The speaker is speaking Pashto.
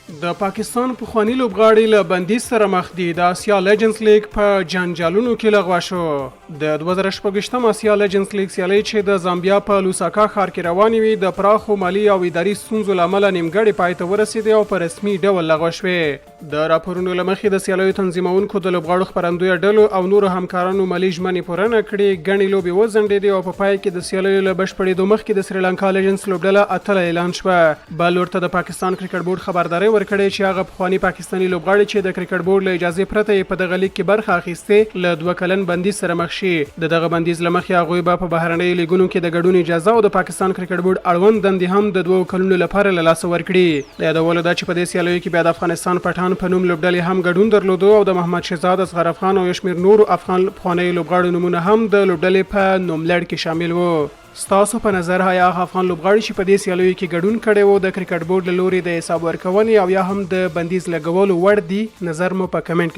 د پاکستان پخواني لوبغاړي له بندیز سره مخ دي. د اسیا لیجنډز لیګ په جنجالونو کې لغوه شو. د 2026 اسیا لیجنډز لیګ سیالۍ چې د زامبیا په لوساکا ښار کې روانې وي، د پراخو مالي او اداري ستونزو له امله نیمګړې پای ته ورسېدې او په رسمي ډول لغوه شوې. د راپورونو له مخې، د سیالیو تنظیمونکو د لوبغاړو، خپرندویه ډلو او نورو همکارانو مالي ژمنې پوره نه کړې، ګڼې لوبې وځنډېدې او په پای کې د سیالیو له بشپړېدو مخکې د سریلانکا لیجنډز لوبډله اتله اعلان شوه. بل لور ته د پاکستان کرکټ بورډ خبرداری ورکړی چې هغه پخواني پاکستاني لوبغاړي چې د کرکټ بورډ له اجازې پرته یې په دغه لیګ کې برخه اخیستې، له 2 کلن بندیز سره مخ شي. د دغه بندیز له مخې، هغوی به په بهرنیو لیګونو کې د ګډون اجازه او د پاکستان کرکټ بورډ اړوند دندې هم د 2 کلونو لپاره له لاسه ورکړي. د یادولو ده چې په دې سیالیو کې بیا د افغانستان پټان په نوم لوبډلې هم ګډون درلودو او د محمد شهزاد، اصغر افغان او یو شمېر نورو افغان پخوانیو لوبغاړو نومونه هم د لوبډلې په نوملړ کې شامل وو. ستاسو په نظر، آیا هغه افغان لوبغاړي چې په دې سیالیو کې ګډون کړی وو، د کرکټ بورډ له لوري د حساب ورکونې او یا هم د بندیز لګولو وړ دي؟ نظر مو په کمنټ کې.